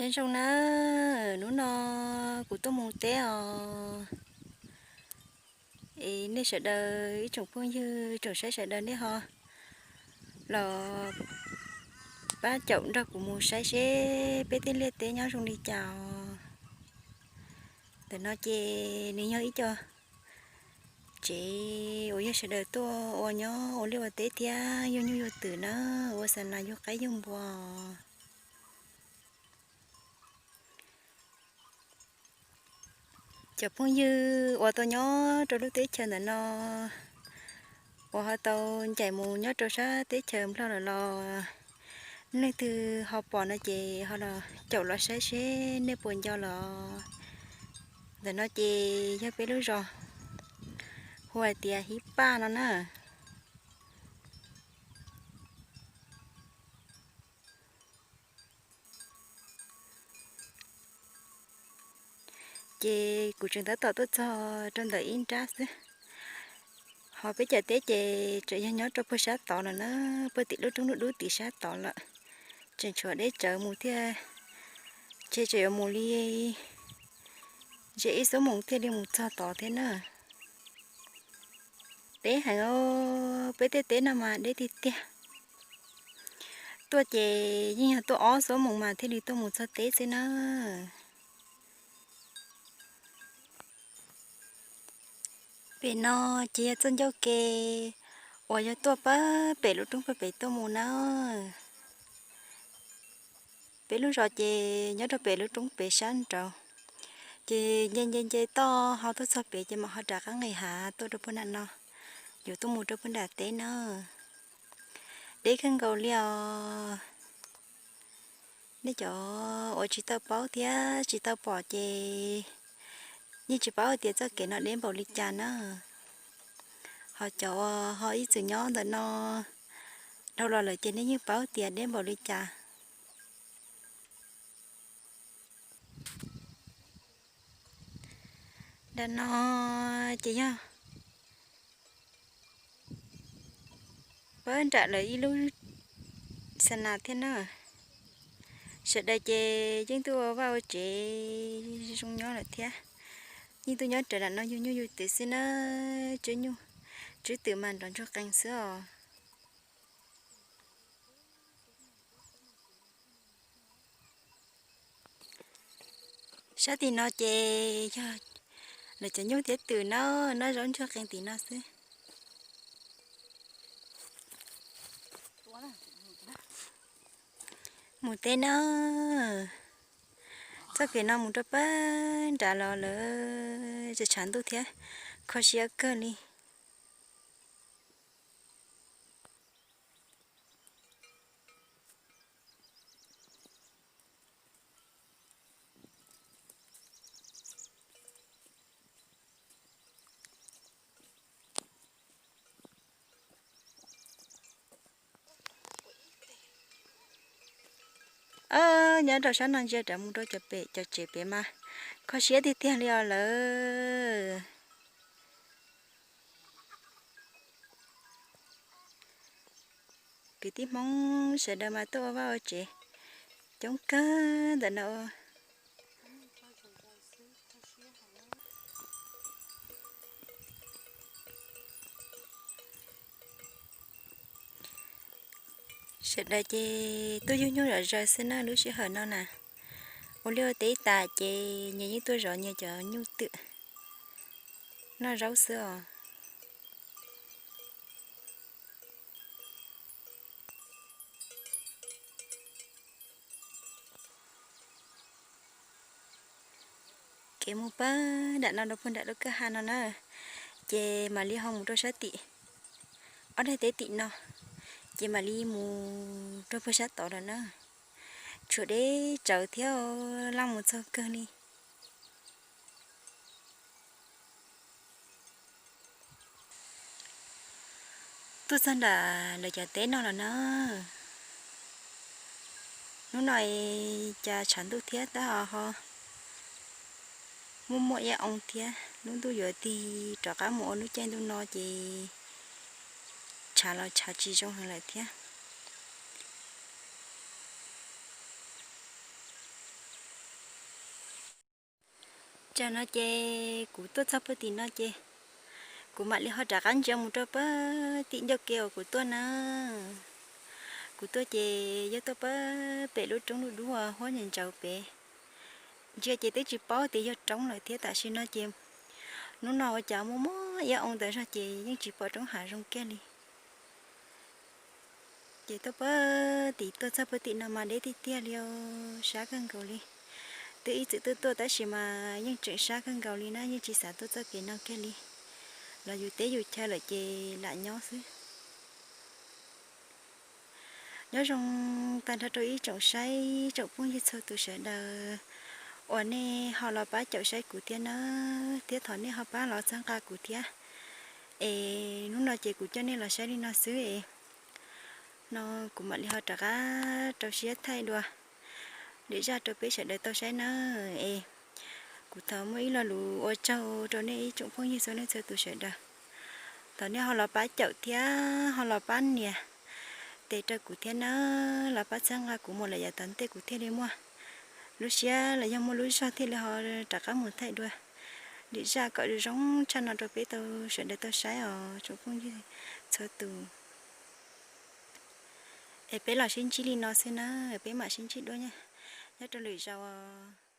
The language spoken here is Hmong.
Nyob zoo na, hnub no kuv tuaj mus teb os. Es nej sawv daws ib tsoom phooj ywg tsoom saib sawv daws nej ho los pab caum nrog kuv mus saib seb peb tej liaj teb nyob zoo li cas os. Ntawm no ces nws yog ib co tsev uas yog sawv daws tuaj ua nyob ua liaj ua teb thiab yug nyuj yug twm na, ua xa nas yug qaib yug npua. Cov phooj ywg uas tau nyob rau lub teb chaws ntawm no uas ho tau ncaim mus nyob rau sab teb chaws Nplog lawm los leej twg ho pom no ces ho los caum los saib seb nej puas nco los. Ntawm no ces yog peb lub zos hu hais tias Hib Paj no na. Ces kuv tseem tab tom tuaj txog rau ntawm ib nrab xwb. Ho peb cov teb ces tseem yog nyob rau puag sab tod no na, puag tim lub roob dub dub tim sab tod lawm. Tseem tshuav deb tsawv mus thiab, ntshe tseem yuav mus li ze ib xuab moos thiaj li mus txog tod thiab na. Deb heev os, peb tej teb no mas deb tiag tiag. Tuaj ces yeej yog tuaj ob xuab moos mas thiaj li tuaj mus txog teb xwb na. Pem no ces yog txoj ncauj ke uas yog tuaj pab pem lub roob pab pem tuaj mus na. Peb lub zos ces nyob rau pem lub roob pem sab nraud. Ces nce nce nce toj ho tuaj txog pem ces mam ho rov qab nqis hav tuaj rau puag nram no, yuav tuaj mus rau puag nram teb na. Deb kawg nkaus li os. Nej cov uas tsis tau paub thiab tsis tau pom ces yeej tsis paub hais tias txoj kev no deb npaum li cas na. Ho cov uas ho ib txwm nyob ntawm no dhau los lawm ces nej yeej paub tias deb npaum li cas. Nram no ces yog pab nram lawv ib lub xa nas thiab na. Sawv daws ces yeej tuaj ua vaj ua tsev zoo nyob lawm thiab. Yeej tuaj nyob raws nram no yug nyuj yug twm xwb na. Tswb nyuj tswb twm mas nrov ntsuag qees xwb os. Sab tim no ces yog lawv cov nyuj thiab twm na, noj zaub ntsuag qees tim no xwb. Mus teb na, txoj kev no mus rau pab nrad los lawm, tshav ntuj thiab kho siab kawg li. Nyob rau sab no ntsia rov mus rau cov pem cov tsev pem mas kho siab tiag tiag li os lawm. Kwv tij Hmoob sawv daws mas tuaj ua vaj ua tsev coob kawg ntawm no. Sawv daws ces tuaj yug nyuj zom zaws xwb na lub sij hawm no na. Ua liaj ua teb tas ces nyias yeej tuaj zov nyias cov nyuj twm noj zaub xwb os. Kev mus pab nram no rau puag nram lub kwj ha no na, ces mam li ho mus rau sab tim ob daim teb tim no, ces mam li mus rau puag sab tod lawm na. Tshuav deb tsawv thiab, laj mus txog kawg li. Tuaj txog nram lawv cov teb no lawm na. Hnub no cas tshav ntuj thiab tab ho muaj muaj ib oo thiab, lub ntuj yuav tig rov qab mus ua lub caij ntuj no ces tshav los tshav tsis zoo heev lawm thiab. Tam no ces kuv tuaj txog puag tim no ces kuv mam li ho rov qab ntsia mus rau puag tim ncauj ke uas kuv tuaj na. Kuv tuaj ces yog tuaj puag pem lub roob dub dub uas huab ntsaus pem. Ntsia ces twb tsis paub tias yog roob lawm thiab, tam sim no ces hnub no ua cas muaj muaj ib oo ntawd zog ces yeej tsis pom roob hav zoo kiag li. Ces tuaj puag tim, tuaj txog puag tim no mas deb tiag tiag li, sab kawg nkaus li. Twb ib txwm tuaj tuaj tab sis mas yeej tseem sab kawg nkaus li na, yeej tsis xav tuaj txoj kev no kiag li. Los yus teb yus chaw lawm ces lam nyob xwb. Nyob zoo tag nrho rau ib tsoom saib, tsoom phooj ywg txhua tus sawv daws uas nej ho los pab caum saib kuv thiab na, thiab thov nej ho pab los txhawb nqa kuv thiab. Es hnub no ces kuv coj nej los saib li no xwb es no kuv mam li ho rov qab rau siab thaij dua lwm zaj rau peb sawv daws tau saib na. Es kuv thov muaj ib lo lus ua tsaug rau nej ib tsoom phooj ywg txhua leej txhua tus sawv daws. Thov nej ho los pab caum thiab ho los pab nias tes rau kuv thiab na, los pab txhawb nqa kuv mus lawm yav tom ntej kuv thiaj li muaj lub siab los yog muaj lub zog thiaj li ho rov qab mus thaij dua lwm zaj kom zoo zoo tshaj no rau peb tau sawv daws tau saib os tsoom phooj ywg txhua tus. Es peb los sib ntsib li no xwb na, peb mam sib ntsib dua nyob rau lwm zaus os.